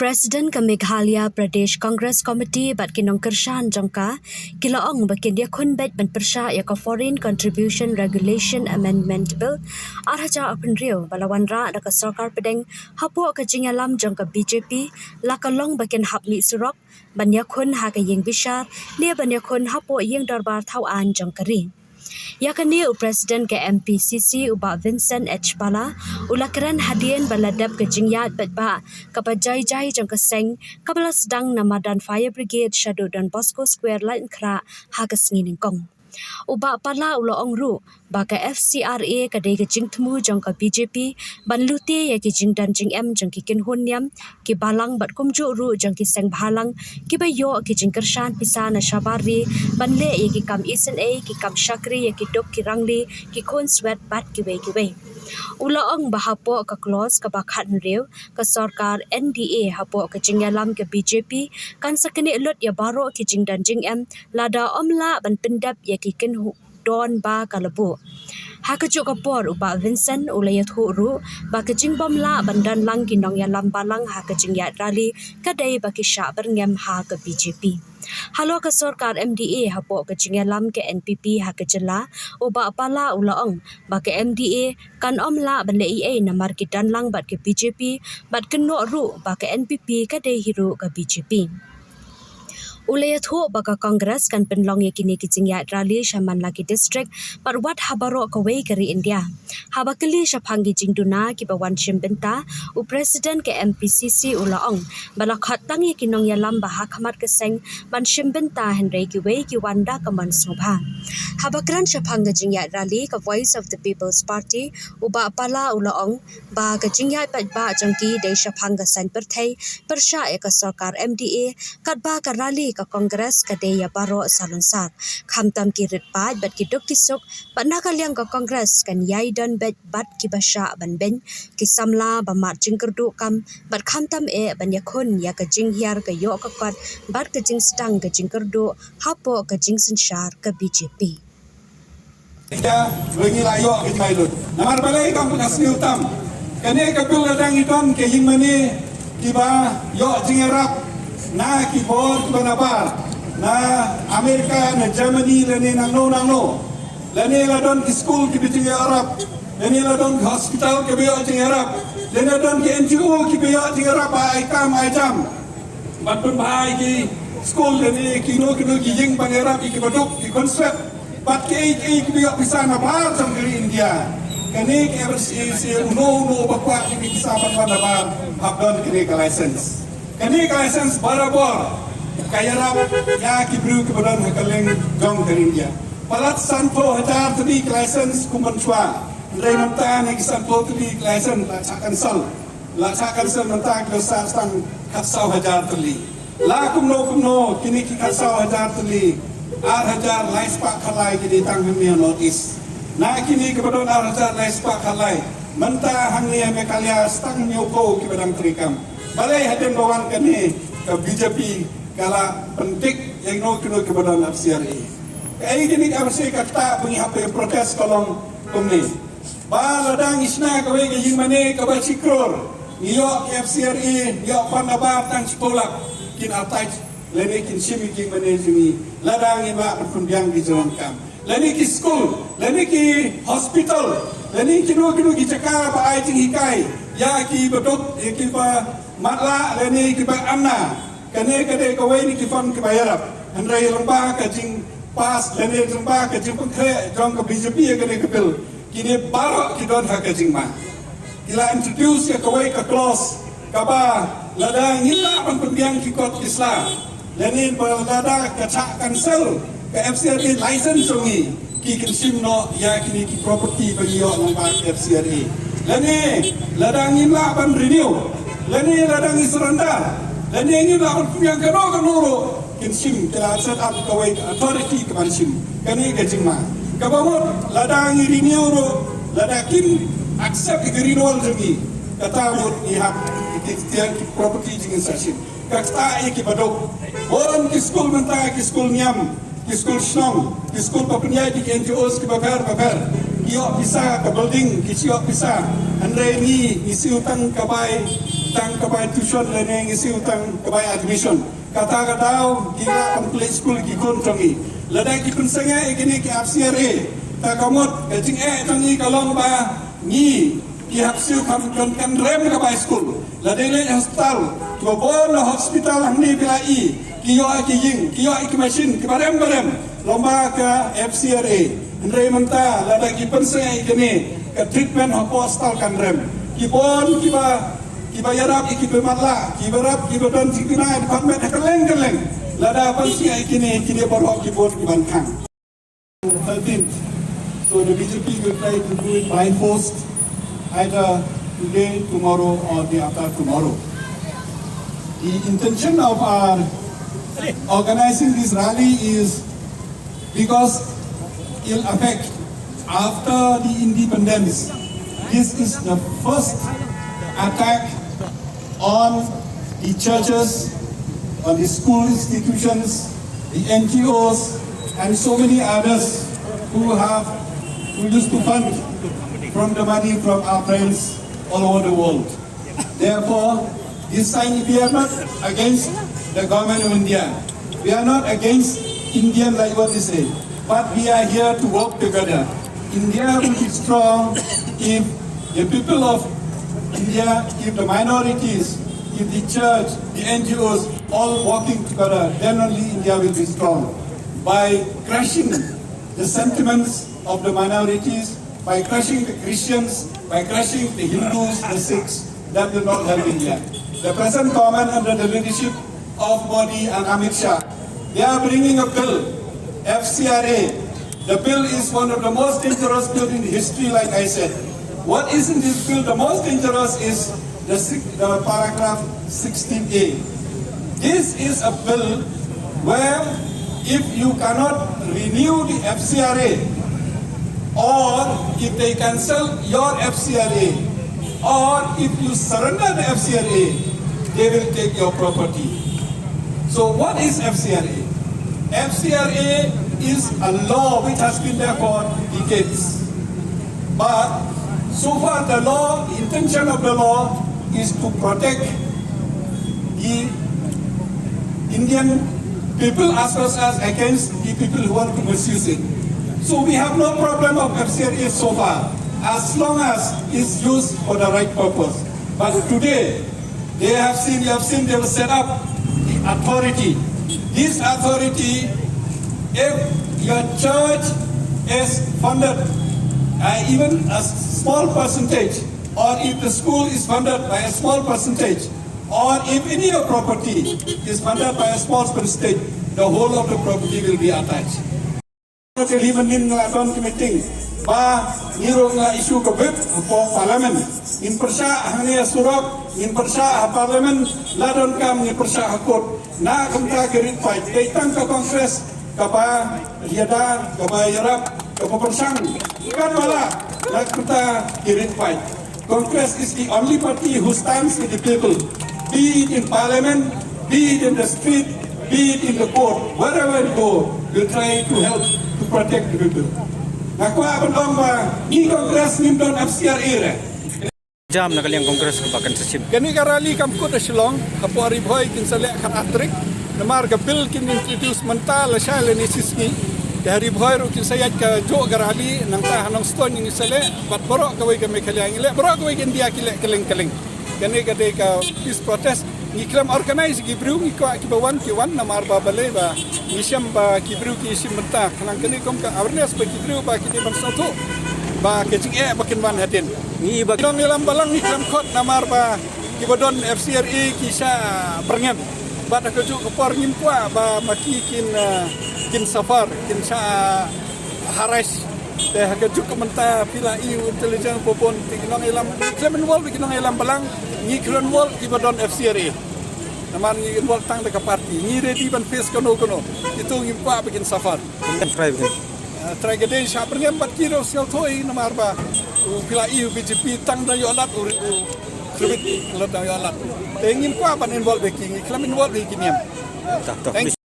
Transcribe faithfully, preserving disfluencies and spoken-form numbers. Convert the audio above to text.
President ka Meghalaya Pradesh Congress Committee bad ki nongkyrshan jong ka ki la ong ba kin ïakhun beit ban pyrshah ïa ka Foreign Contribution Regulation Amendment Bill ar hajar arphew hynriew ba la wanrah da ka sorkar pdeng hapoh ka jingïalam jong ka B J P, la ka long ba kin hap mih surok ban ïakhun ha ka ïing bishar ne ban ïakhun hapoh ïing dorbar thaw aiñ jong ka ri. Ïa kane u President ka M P C C u Bah Vincent H Pala u la kren hadien ba la dep ka jingïaid paidbah kaba jai jai jong ka seng kaba la sdang na madan Fire Brigade shaduh Don Bosco Square, Laitumkhrah ha ka sngi nyngkong. U Bah Pala u la ong ruh ba ka F C R A ka dei ka jingthmu jong ka B J P ban lute ïa ki jingdon jingem jong ki kynhun niam, ki balang bad kumjuh ruh jong ki seng bhalang kiba ïoh ki jingkyrshan pisa na shabar ri ban leh ïa ki kam isynei, ki kam shakri ïa ki duk ki rangli, ki khun swet bad kiwei kiwei. U la ong ba hapoh ka clause kaba khathynriew, ka sorkar N D A hapoh ka jingïalam ka B J P kan sa knieh lut ïa baroh ki jingdon jingem lada ym lah ban pyndep ïa ki kynhun don ba ka la buh. Ha kajuh ka por u Bah Vincent u la ïathuh ruh ba ka jingbym lah ban don lang ki nongïalam balang ha ka jingïaid rally ka dei ba ki shah byrngem ha ka B J P. Halor ka sorkar M D A hapoh ka jingïalam ka N P P ha ka jylla, u Bah Pala u la ong ba ka M D A kan ym lah ban leh ei ei namar ki don lang bad ka B J P bad kynnoh ruh ba ka N P P ka dei hi ruh ka B J P. U la ïathuh ba ka Congress kan pynlong ïa kine ki jingïaid rally sha man la ki district bad wat ha baroh kawei ka ri India. Haba kylli shaphang ki jingduna kiba wan shim bynta, u President ka M P C C u la ong ba la khot tang ïa ki nongïalam ba ha khmat ka seng ban shim bynta hynrei kiwei ki wan da ka mon sngewbha. Haba kren shaphang ka jingïaid rally ka Voice of the People's Party, u Bah Pala u la ong ba ka jingïaid paidbah jong ki dei shaphang ka saiñ pyrthei pyrshah ïa ka sorkar M D A, katba ka rally ka Congress ka dei ïa baroh salonsar. Khamtam ki rit paid bad ki duk ki suk, bad na ka liang ka Congress kan ïai don beit bad kiba shah ban beiñ, ki samla ba mad jingkyrduh kam bad khamtam eh ban ïakhun ïa ka jinghiar ka ïoh ka kot bad ka jingsdang ka jingkyrduh hapoh ka jingsynshar ka B J P. Ita, ba ngi la ïoh ka jingmai lut. Namar balei kam ka sniew tam. Kane ka bill la dang i don ka ïing mane kiba ïoh jingïarap na ki bor kiba nabar, na Amerika, na Germany, lane nangno nangno. Lane la don ki skul kiba jingïarap. Lane la don ki hospital kiba ïoh jingïarap. Lane la don ki N G O kiba ïoh jingïarap ba ai kam ai jam ban pynbha ïa ki skul lane kino kino ki ïing ban ïarap ïa kiba duk, ki khun swet. Bad kiei kiei kiba ïoh pisa nabar jong ka ri India. Kane ka F C I C uno uno uba kwah ïa ki pisa ban wan nabar hap don kane ka license. Kane ka license barabor ka ïarap ïa ki briew kiba don ha kylleng jong ka ri India. Palat sanphew hajar tylli ka license kum mynshuwa. Hynrei mynta ne ki sanphew tylli ka license la shah cancel. La shah cancel mynta ki la sah tang khatsaw hajar tylli. La kumno kumno kine ki khatsaw hajar tylli, ar hajar lai spah khatlai ki dei tang hangne ha North East. Na kine kiba don ar hajar lai spah khatlai, mynta hangne ha Meghalaya tang hynñiewphew kiba dang treikam. Balei? Hadien ba wan kane ka B J P ka la pyndik ïa kino kino kiba don F C R A. Kaei kine ka F C R A ka ktah ba ngi hap ban protest ka long kumne. Ba lada ngi shna kawei ka ïing mane kaba shi klur, ngi ïoh F C R A, ngi ïoh fund nabar tang shiphew lak, kin attach lane kin shim ïa ka ïing mane jong ngi lada ngim lah ban pynbiang ki jingdonkam. Lane ki skul, lane ki hospital, lane kino kino ki jaka ba ai jinghikai ïa kiba duk, ïa kiba matlah lane kiba amna. Kane ka dei kawei na ki fund kiba ïarap. Hynrei lyngba ka jingpass lane lyngba ka jingpynkhreh jong ka B J P ïa kane ka bill, kine baroh ki don ha ka jingma. Ki la introduce ïa kawei ka clause kaba lada ngim lah ban pynbiang ki kot ki sla, lane ba lada ka shah cancel ka F C R A license jong ngi, ki kin shim noh ïa kine ki property ba ngi ïoh lyngba ka F C R A. Lane lada ngim lah ban renew, lane lada ngi surrender, lane ngim lah ban pynbiang kano kano ruh, kin shim, ki la set up kawei ka authority kaban shim. Kane ka jingma. Kaba mut lada ngi renew ruh, lada kim accept ïa ka renewal jong ngi, kata mut ngi hap, ki, ki, ki property jong ngi sa shim. Ka ktah ïa kiba duk. Bun ki skul mynta, ki skul niam, ki skul shnong, ki skul ba pynïaid da ki N G Os kiba pher ba pher, ki ïoh pisa, ka building ki shu ïoh pisa. Hynrei ngi, ngi siew tang ka bai tang ka bai tuition lane ngi siew tang ka bai admission. Kata ka daw ki la pynplie skul ki khun jong ngi. Lada ki pynsangeh ïa kine ki F C R A, ta ka mut ka jingeh jong ngi ka long ba ngi ki hap siew kham kan kan rem ka bai skul. Lada leit hospital, kiba bun na hospital hangne phi la i, ki ïoh ki ïing, ki ïoh ki machine, kiba rem ba rem. Lem bad ka F C R A. Hynrei mynta lada ki pynsangeh ïa kine, ka treatment hapoh hospital kan rem. Ki bun kiba, kiba ïarap ïa ki bym pat lah, kiba ïarap, kiba don jingkyrmen, department ha kylleng kylleng. Lada pynsangeh ïa kine, kine baroh ki bun kiban khang. Thirteenth. So the B J P will try to do it by force, either today, tomorrow, or the after tomorrow. The intention of our organizing this rally is because ill effect after the independence. This is the first attack on the churches, on the school institutions, the N G Os, and so many others who have, who used to fund from the money from our friends all over the world. Therefore, this time we are not against the government of India. We are not against Indian like what they say. But we are here to work together. India will be strong if the people of India, if the minorities, if the church, the N G Os, all working together, then only India will be strong. By crushing the sentiments of the minorities, by crushing the Christians, by crushing the Hindus, the Sikhs, that will not help India. The present government under the leadership of Modi and Amit Shah, they are bringing a bill, F C R A. The bill is one of the most dangerous bill in history, like I said. What is in this bill? The most dangerous is the, six- the paragraph sixteen A. This is a bill where if you cannot renew the F C R A, or if they cancel your F C R A, or if you surrender the F C R A, they will take your property. So what is F C R A? F C R A is a law which has been there for decades. But so far the law, intention of the law is to protect the Indian people as well as against the people who want to misuse it. So we have no problem of F C R A so far, as long as it's used for the right purpose. But today, they have seen, you have seen they have set up the authority. This authority, if your church is funded, uh, even a small percentage, or if the school is funded by a small percentage, or if any of property is funded by a small percentage, the whole of the property will be attached. Te li mynnin nga la don ki meeting ba ngi ruh nga issue ka whip hapoh parliament. Ngin pyrshah hangne ha surok, ngin pyrshah ha parliament, la donkam ngin pyrshah ha court. Na kumta ki rit paid, dei tang ka Congress kaba ïada, kaba ïarap, kaba pyrshang. Katba lah, na kumta ki rit paid. Congress is the only party who stands with the people, be it in parliament, be it in the street, be it in the court, wherever we go, we try to help to protect the people. Nga kwah ban ong ba ngi Congress ngim don F C R A re. Jam na ka liang Congress ka ba kan sa shim. Kane ka rally kam kut ha Shillong, hapoh Ri Bhoi kin sa leh khatar tarik. Namar ka bill kin introduce mynta lashai lane shisngi. Te ha Ri Bhoi ruh kin sa ïaid kajuh ka rally, nangta ha Nongstoiñ ngin sa leh, bad baroh kawei ka Meghalaya ngi leh, baroh kawei ka India ki leh kylleng kylleng. Kane ka dei ka peace protest. Ngi khlem organize ki briew, ngi kwah kiba wan ki wan, namar ba balei ba ngi shem ba ki briew ki shim bynta. Khnang kane kum ka awareness ba ki briew ba ki dei ban sngewthuh ba ka jingeh ba kin wan hadien. Ngi ba nongïalam balang ngi khlem khot namar ba kiba don F C R A ki shah byrngem. Bad ha kajuh ka por ngim kwah ba ma ki kin, eh, kin suffer, kin shah harass. Te ha kajuh ka mynta phi la ïohi intelligence ba bun, te ki nongïalam, khlem involve ki nongïalam balang, ngi khlem involve kiba don F C R A. Namar ngi involve tang da ka party, ngi ready ban face kano kano. Kito ngim kwah ba kin suffer. Trai ba kin. Ah, trai ka dei shah byrngem bad ki ruh sngewthuh ïa namar ba u phi la ïohi u B J P tang da ïoh lad u, u khrbit lad da ïoh lad. Te ngim kwah ban involve ïa ki, ngi khlem involve ïa ki niam. Ta, ta. Thank you.